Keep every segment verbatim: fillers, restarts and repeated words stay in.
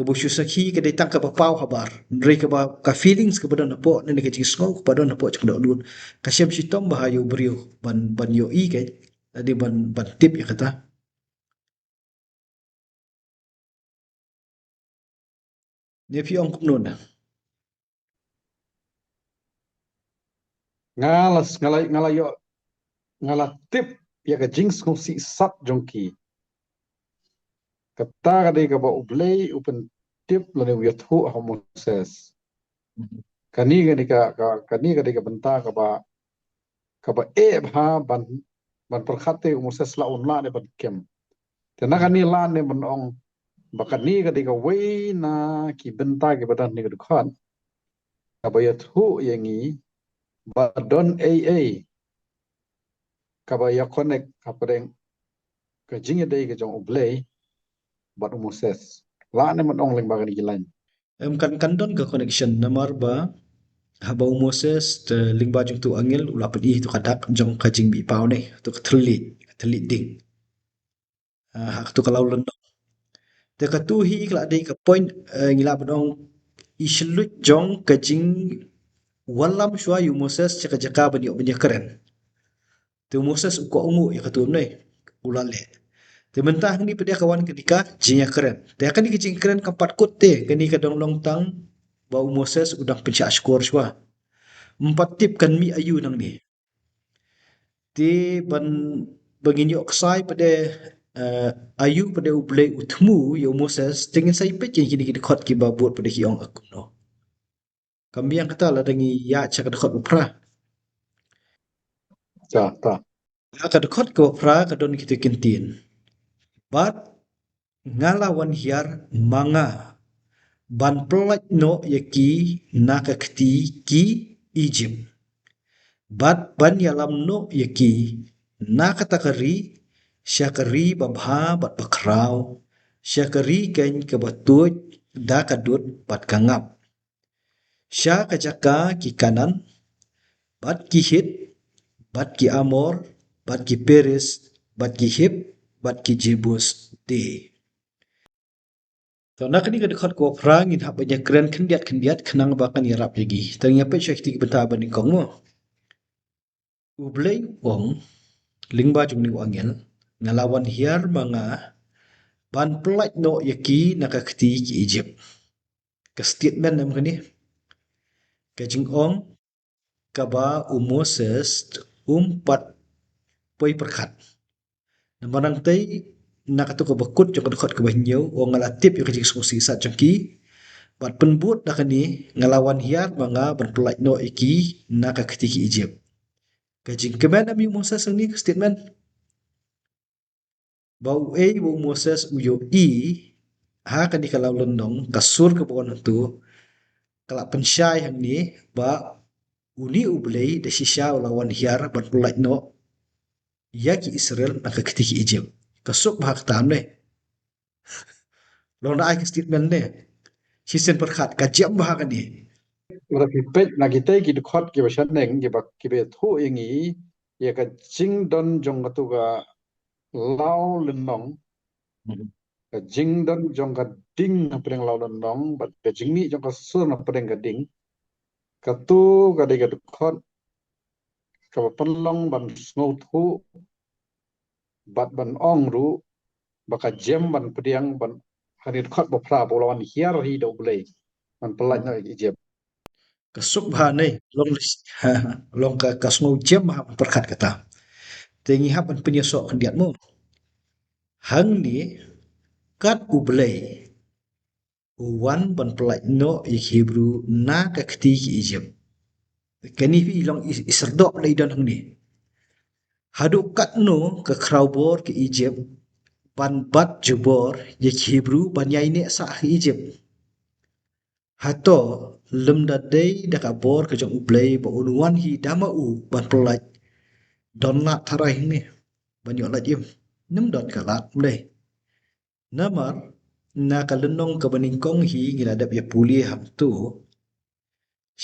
Kaba shu sakhi ka dei tang kaba paw habar. Hynrei kaba ka feelings kaba don hapoh, ne ka jingsngew kaba don hapoh jong ka dohnud, ka shem shitom bha ïa u briew ban, ban ïohi ka, lane ban, ban tip ïa kata. Ne phi ong kumno na? Nga la, nga la, nga la ïoh, nga la tip ïa ka jingsngewsih sat jong ki. Kata ka dei kaba U Blei u pyntip lane u ïathuh ha u Moses. Kane, kane ka, ka, kane ka dei ka bynta kaba, kaba eh bha ban, ban pyrkhat te u Moses la un lah ne ban kem. Te na kane lah ne ban ong ba kane ka dei kawei na ki bynta kiba don ha kane ka dkhot, kaba ïathuh ïa ngi ba don ei ei kaba ïa connect hapdeng ka jingïadei ka jong U Blei bad u Moses. Lah ne ban ong lyngba kine ki lain? Em, kan, kan don ka connection, namar ba haba u Moses, te lyngba jong uto u angel u la pyni ïa uto ka dak jong ka jingmihpaw ne, uto ka thylliej, ka thylliej ding. Ah, ha kato ka law lynnong. Te kato hi ka la dei ka point, eh, ngi lah ban ong i shynrut jong ka jingwallam shuwa ïa u Moses sha ka jaka ban ïoh ban ïakren. Te u Moses u kohnguh ïa kato, ne u la leh. Te mynta hangne pat de ka wan kane ka jingïakren. Te kane ka jingïakren kam pat kut te, kane ka dang long tang ba u Moses u dang pynshah shkor shuwa. Ym pat tip kan mih aïu nangne. Te ban, ba ngin ïoh ksai pat de, eh, aïu pat de U Blei u thmu ïa u Moses, te ngin sa ïa peit ïa kine ki dkhot kiba bud pat de ki ong kumno. Kam biang kata lada ngi ïaid sha ka dkhot ba phra. Sa, ta. Ha ka dkhot kaba phra ka don kito ki ktien. Bad nga la wan hiar ma nga ban pyllait noh ïa ki na ka kti ki Ijipt. Bad ban ïalam noh ïa ki na kata ka ri, sha ka ri babha bad bakhraw, sha ka ri keiñ kaba tuid da ka dud bad ka ngap. Sha ka jaka ki Kanaan, bad ki Hit, bad ki Amor, bad ki Periz, bad ki Hiv, bad ki Jebus de. To, na kane ka dkhot kaba phra ngin hap ban ïakren khyndiat khyndiat khnang ba kan ïarap ïa ngi. To ngin ïa peit sha kiti ki bynta ba nyngkong mo. U Blei u ong lyngba jong une u angel, nga la wan hiar ma nga ban pyllait noh ïa ki na ka kti ki Ijipt. Ka statement em kane. Ka jingong kaba u Moses um pat poi pyrkhat. Namar nangtei na kato kaba kut jong ka dkhot kaba hynñiew, u ong nga la tip ïa ka jingsngewsih sat jong ki. Bad pynbud da kane, nga la wan hiar ma nga ban pyllait noh ïa ki na ka kti ki Ijipt. Ka jingkmen em ïa u Moses hangne ka statement. Ba uei ba u Moses u ïohi ha kane ka law lynnong, ka sur kaba wan hangto, ka la pynshai hangne ba une U Blei da shisha u la wan hiar ban pyllait noh ïa ki Israel na ka kti ki Ijipt. Ka suk bha kata ne. Long da ai ka statement ne. Shisien pyrkhat ka jem bha kane. Lada phi peit na kitei ki dkhot kiba shaneng kiba, kiba ïathuh ïa ngi ïa ka jingdon jong kato ka law lynnong. Mhm. Ka jingdon jong ka ding hapdeng law lynnong bad ka jingmih jong ka sur hapdeng ka ding. Kato ka dei ka dkhot kaba pynlong ban sngewthuh bad ban ong ruh ba ka jem ban pdiang ban, ha kane ka dkhot ba phra, ba u la wan hiar hi da U Blei ban pyllait noh ïa ki Ijipt. Ka suk bha ne, long, long ka, ka sngew jem bha pyrkhat kata. Te ngi hap ban pynïasoh khyndiat mo. Hangne kat U Blei u wan ban pyllait noh ïa ki Hebru na ka kti ki Ijipt. Kane hi long i, i syrdoh lei don hangne. Haduh katno ka khraw bor ki Ijipt ban bat jubor ïa ki Hebru ban ïaineh sah ha Ijipt. Hato lymda dei da ka bor ka jong U Blei ba un wan hi da ma u ban pyllait, don lad tharai hangne ban ïoh lait im? Ym don ka lad, ym dei? Namar na ka lynnong kaba nyngkong hi ngi la dep ïa pule hangto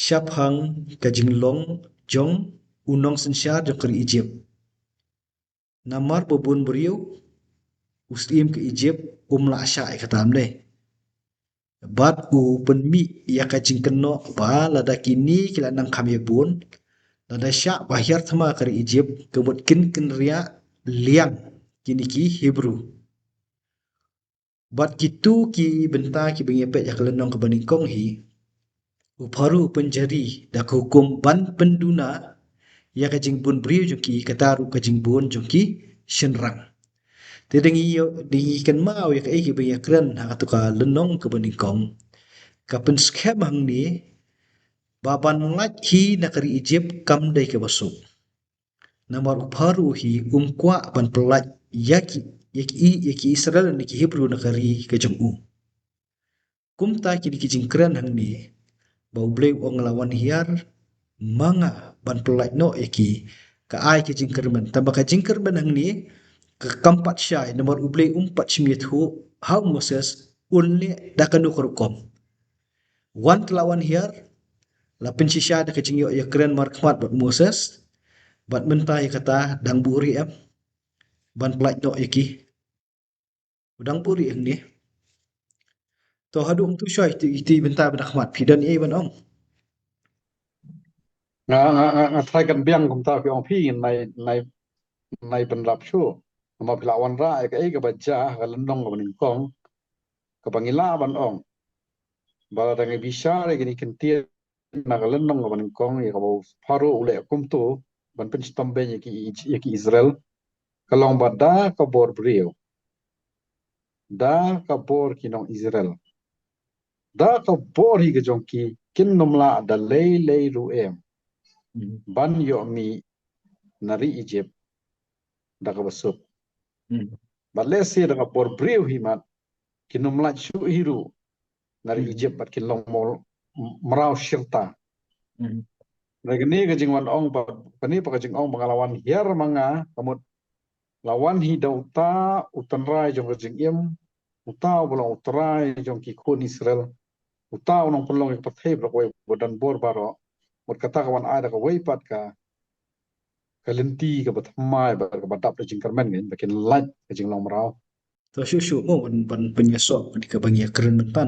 shaphang ka jinglong jong u nongsynshar jong ka ri Ijipt. Namar ba bun briew u syiem ka Ijipt um lah shah ïa kata, ym dei? Bad u pynmih ïa ka jingkynnoh ba lada kine ki la nang kham ïa bun, lada shah ba hiar thma ka ri Ijipt, ka mut kin kynriah liang kine ki Hebru. Bad kito ki bynta kiba ngi ïa peit ha ka lynnong kaba nyngkong hi, u Pharaoh u pynjari da ka hukum ban pynduna ïa ka jingbun briew jong ki, kata ruh ka jingbun jong ki shynrang. Te da ngi ïoh, da ngi kynmaw ïa kaei kaba ngi ïa kren ha kato ka lynnong kaba nyngkong, ka pynskhem hangne ba ban lait hi na ka ri Ijipt kam dei kaba suk. Namar u Pharaoh hi um kwah ban pyllait ïa ki, ïa ki, ïa ki Israel ne ki Hebru na ka ri ka jong u. Kumta kine ki jingkren hangne, ba U Blei u ong la wan hiar ma nga ban pyllait noh ïa ki, ka ai ka jingkyrmen. Tangba ka jingkyrmen hangne ka kam pat shai, namar U Blei um pat shym ïathuh ha u Moses un leh da kano ka rukom. Wan te la wan hiar, la pynshisha da ka jingïoh ïakren markhmat bad Moses, bad mynta ïa kata dang buhrieh em ban pyllait noh ïa ki. U dang buhrieh hangne. To haduh hangto shuwa iti, iti bynta ba na khmat phi don ei ban ong. Nga, nga, nga, nga tharai kan biang kumta phi ong phi nai, nai, nai pynrap shuh. Namar phi la wanrah ïa kaei kaba jia ha ka lynnong kaba nyngkong. Kaba ngi lah ban ong ba lada ngi bishar ïa kine ki ktien na ka lynnong kaba nyngkong ïa kaba u Pharaoh u leh kumto ban pynshitom beiñ ïa ki, ïa ki Israel. Ka long ba da ka bor briew, da ka bor ki nong Israel, da ka bor hi ka jong ki, kin nym lah da lei lei ruh em ban ïoh mih na ri Ijipt da kaba suk. Bad lehse da ka bor briew hi mat, kin nym lait shuh hi ruh na ri Ijipt bad kin long mo-, mraw shirta. Na kane ka jingwan ong ba, kane pat ka jingong ba nga la wan hiar ma nga, ka mut la wan hi da uta u tynrai jong ka jingim, uta uba long u trai jong ki khun Israel, uta u nongpynlong ïa ka pyrthei baroh kawei, ba don bor baroh. Mut kata ka wan ai da kawei pat ka, ka lynti kaba thymmai bad kaba dap da jingkyrmen, ba kin lait ka jinglong mraw. To shuh shuh mo ban, ban pynïasoh kane kaba ngi ïakren mynta.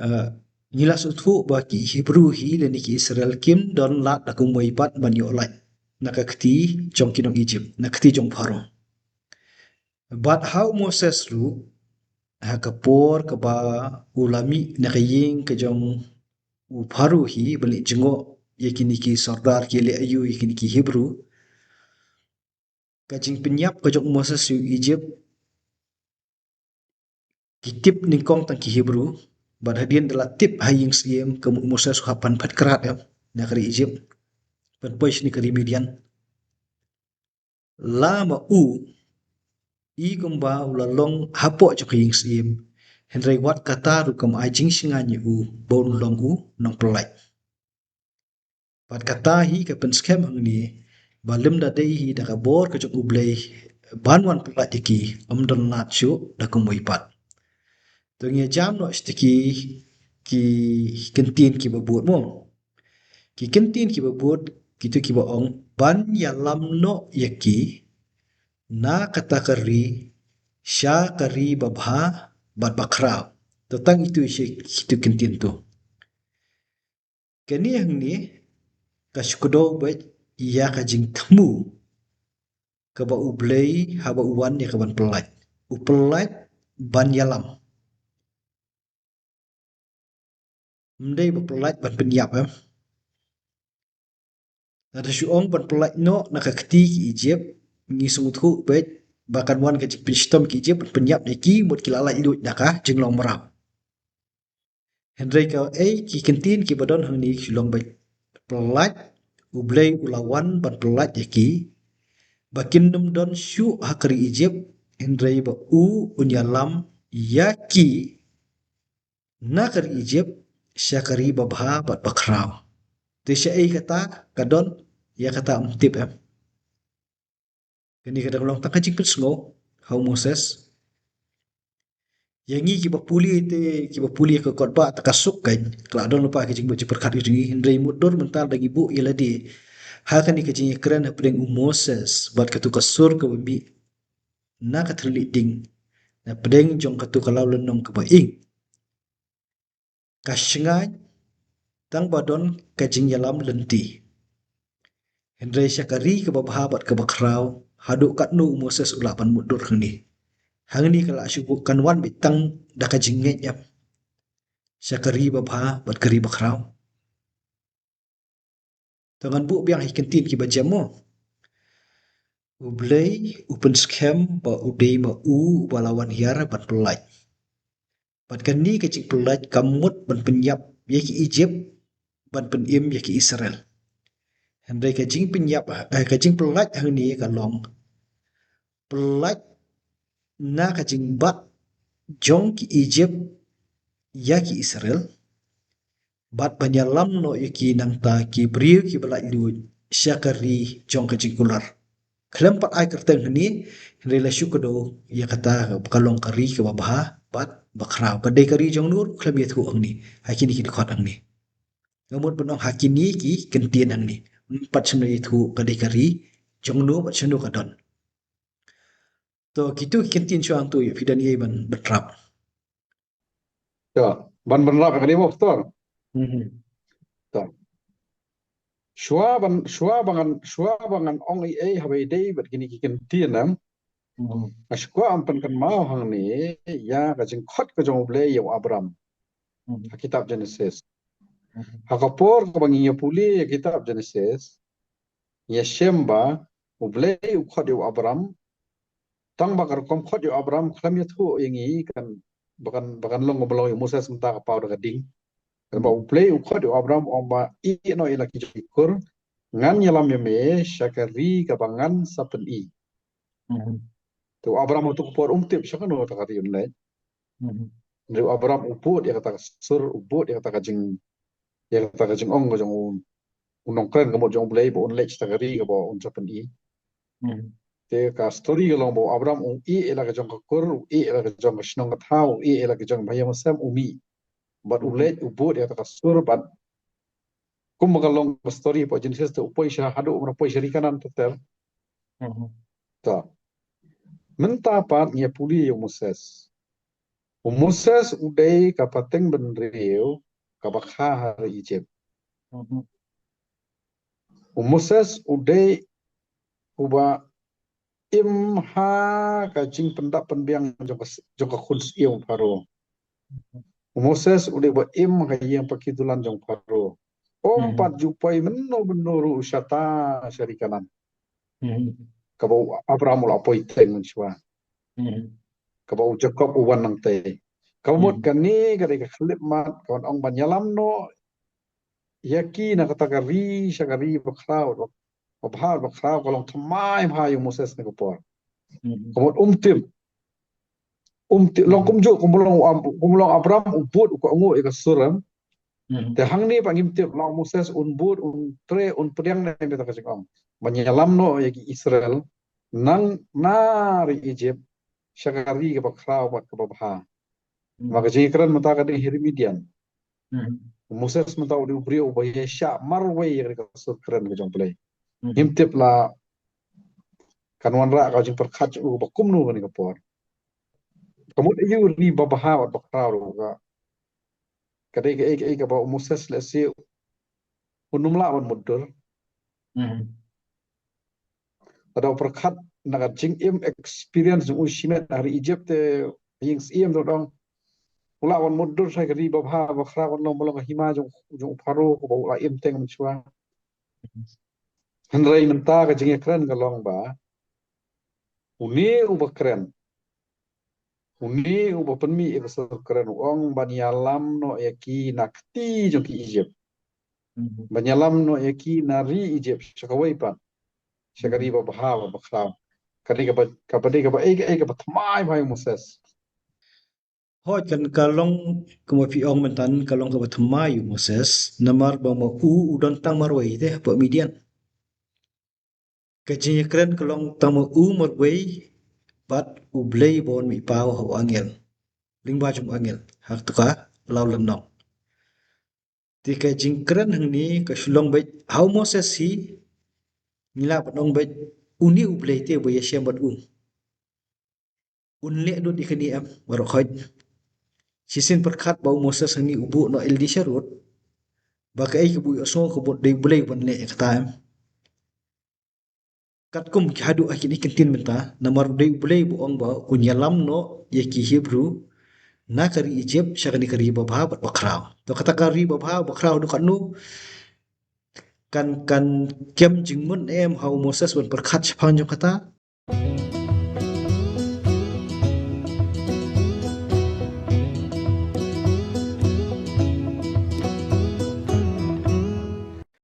Eh, ngi la sngewthuh ba ki Hebru hi lane ki Israel kim don lad da kumwei pat ban ïoh lait na ka kti jong ki nong Ijipt, na kti jong Pharaoh. Bad ha u Moses ruh, ha ka por kaba u la mih na ka ïing ka jong u Pharaoh hi ban leit jngoh ïa kine ki sordar ki leh aïu ïa kine ki Hebru, ka jingpynïap ka jong u Moses ïa u Ijipt ki tip nyngkong tang ki Hebru. Bad hadien da la tip ha ïing syiem, ka mut u Moses u hap ban phet krad em na ka ri Ijipt, ban poi shane ka ri Midian. La ma u i kumba u la long hapoh jong ka ïing syiem, hynrei wat kata ruh kam ai jingshngaiñ ïa u ba un long u nongpyllait. Bad kata hi ka pynskhem hangne ba lymda dei hi da ka bor ka jong U Blei ban wan pyllait ïa ki, ym don lad shuh da kumwei pat. To ngi jam noh sha ki, ki kyntien kiba bud mo. Ki kyntien kiba bud, kito kiba ong ban ïalam noh ïa ki na kata ka ri sha ka ri babha bad bakhraw. To tang itu shi, itu kyntien to. Kane hangne ka shu kdew beit ïa ka jingthmu kaba U Blei haba u wan ïa ka ban pyllait. U pyllait ban ïalam. Ym dei ba pyllait ban pynïap em. Lada shu ong ban pyllait noh na ka kti ki Ijipt, ngi sngewthuh beit ba kan wan ka jingpynshitom ki Ijipt ban pynïap ïa ki, mut ki la lait luid da ka jinglong mraw. Hynrei kaei ki kyntien kiba don hangne ki shu long beit pyllait, U Blei u la wan ban pyllait ïa ki, ba kin ym don shuh ha ka ri Ijipt, hynrei ba u un ïalam ïa ki na ka ri Ijipt sha ka ri babha bad bakhraw. Te shaei kata ka don, ïa kata ym tip em. Kane ka dang long tang ka jingpynsngew ha u Moses. Ïa ngi kiba pule te, kiba pule ka kot ba ta ka suk kan, ka la don lypa ka jingmut jingpyrkhat ka jong ngi, hynrei mutdur mynta da ngi buh ïa lade ha kane ka jingïakren hapdeng u Moses bad kato ka sur kaba mih na ka thylliej ding, na pdeng jong katu ka law lynnong kaba ing. Ka shngaiñ tang ba don ka jingïalam lynti. Hynrei sha ka ri kaba bha bad kaba khraw, haduh katno u Moses u lah ban mutdur hangne? Hangne ka lah shu kan wan beit tang da ka jingngeit em sha ka ri babha bad ka ri bakhraw? To ngan buh biang ha ki kyntien kiba jem mo. U Blei u pynskhem ba u dei ma u uba la wan hiar ban pyllait. Bad kane ka jingpyllait ka mut ban pynïap ïa ki Ijipt, ban pynim ïa ki Israel. Hynrei ka jingpynïap, eh, ka jingpyllait hangne ka long pyllait na ka jingbat jong ki Ijipt ïa ki Israel, bad ban ïalam noh ïa ki nangta ki briew kiba laitluid sha ka ri jong ka jingkular. Khlem pat ai kyrteng hangne, hynrei la shu kdew ïa kata ba ka long ka ri kaba bha bad bakhraw. Ka dei ka ri jong no ruh khlem ïathuh hangne ha kine ki dkhot hangne. Nga mut ban ong ha kine ki kyntien hangne, ym pat shym la ïathuh ka dei ka ri jong no bad shano ka don. To, kito ki kyntien shuwa hangto, ïa phi don ei ban bynrap? To, ban bynrap ïa kane mo, Pastor? Mhm. To. Shuwa ban, shuwa ba ngan, shuwa ba ngan ong ei ei ha ba ïadei bad kine ki kyntien, em? Mhm. Nga shu kwah ban pynkynmaw hangne ïa ka jingkhot ka jong U Blei ïa u Abram. Mhm. Ha kitab Genesis. Mhm. Ha ka por kaba ngi ïa pule ïa kitab Genesis, ngi ïa shem ba U Blei u khot ïa u Abram, tang ba ka rukom khot ïa u Abram khlem ïathuh ïa ngi kan, ba kan, ba kan long kumba long ïa u Moses mynta ka paw da ka ding. Kan ba U Blei u khot ïa u Abram, u ong ba, ïeh noh ïa la ki jong ki kur, ngan ïalam ïa me sha ka ri kaba ngan sa pyni. Mhm. Te u Abram ha kato ka por um tip sha kano kata ka ri un leit. Mhm. Hynrei u Abram u bud ïa kata ka sur, u bud ïa kata ka jing, ïa kata ka jingong ka jong u, u nongkren ka mut jong U Blei ba un leit sha kata ka ri kaba un sa pyni. Mhm. Te ka story ka long ba u Abram u ïeh ïa la ka jong ka kur, u ïeh ïa la ka jong ka shnong ka thaw, u ïeh ïa la ka jong ba ïa ma sem u mih. Bad u leit u bud ïa kata ka sur bad kumba ka long ka story hapoh Genesis te u poi sha haduh u poi sha ri Kanaan ter ter. Mhm. To. Mynta pat ngi ïa pule ïa u Moses. U Moses u dei ka pateng bynriew kaba kha ha ri Ijipt. Mhm. U Moses u dei uba im ha ka jingpyndap pynbiang jong ka, jong ka khun syiem u Pharaoh. U Moses u dei uba im ha ka ïing pakidulan jong u Pharaoh. Ym pat ju poi mynno mynno ruh u shata sha ri Kanaan. Mhm. Kaba u Abraham u la poi teng mynshuwa. Mhm. Kaba u Jakob u wan nangtei. Kaba mut kane ka dei ka khyllipmat ka ban ong ban ïalam noh ïa ki na kata ka ri sha ka ri bakhraw, ba bha bakhraw ka long thymmai bha ïa u Moses na ka por. Mhm. Ka mut um tip. Um tip long kumjuh kumba long u Ab-, kumba long Abraham u bud u kohnguh ïa ka sur em. Mhm. Te hangne pat ngim tip la u Moses un bud un treh un pdiang ne em ïa kata ka jingong ban ïalam noh ïa ki Israel nang na ri Ijipt sha ka ri kaba khraw bad kaba bha. Mhm. Ma ka jingkren mynta ka dei ha ri Midian. Mhm. U Moses mynta u dei u briew uba ïa shah marwei ïa ka sur kren ka jong U Blei. Mhm. Ngim tip la kan wanrah ka jingpyrkhat jong u ba kumno kane ka por. Ka mut aïu ri babha bad bakhraw ruh ka, ka dei kaei kaei kaba u Moses lehse un ym lah ban mutdur. Mhm. Lada u pyrkhat na ka jingim experience jong u shimet ha ri Ijipt te ïing syiem te u dang u lah ban mutdur sha ka ri babha bakhraw ban long ba long ka hima jong, jong u Pharaoh kaba u la im teng mynshuwa. Hynrei mynta ka jingïakren ka long ba une uba kren, une uba pynmih ïa ka sur kren u ong ban ïalam noh ïa ki na kti jong ki Ijipt. Mhm. Ban ïalam noh ïa ki na ri Ijipt sha kawei pat, sha ka ri babha bakhraw. Ka dei kaba, kaba dei kaba ei, ei kaba thymmai bha ïa u Moses. Hooid, kan ka long kumba phi ong mynta ka long kaba thymmai ïa u Moses namar ba ma u u don tang marwei te hapoh Midian. Ka jingïakren ka long tang ma u marwei bad U Blei ba wan mih paw ha u angel, lyngba jong u angel ha kato ka law lynnong. Te ka jingkren hangne ka shu long beit ha u Moses hi, ngi lah ban ong beit une U Blei te ba ïashem bad u. Un leh lut ïa kane em, baroh khoit. Shisien pyrkhat ba u Moses hangne u buh noh ïalade sharud. Ba kaei kaba u ïohsngew ka mut dei U Blei uban leh ïa kata em. Katkum ki haduh ha kine ki ktien mynta, namar dei U Blei ba u ong ba un ïalam noh ïa ki Hebru na ka ri Egypt sha kane ka ri babha bad bakhraw. To kata ka ri babha bakhraw haduh katno kan, kan kem jingmut em ha u Moses ban pyrkhat shaphang jong kata.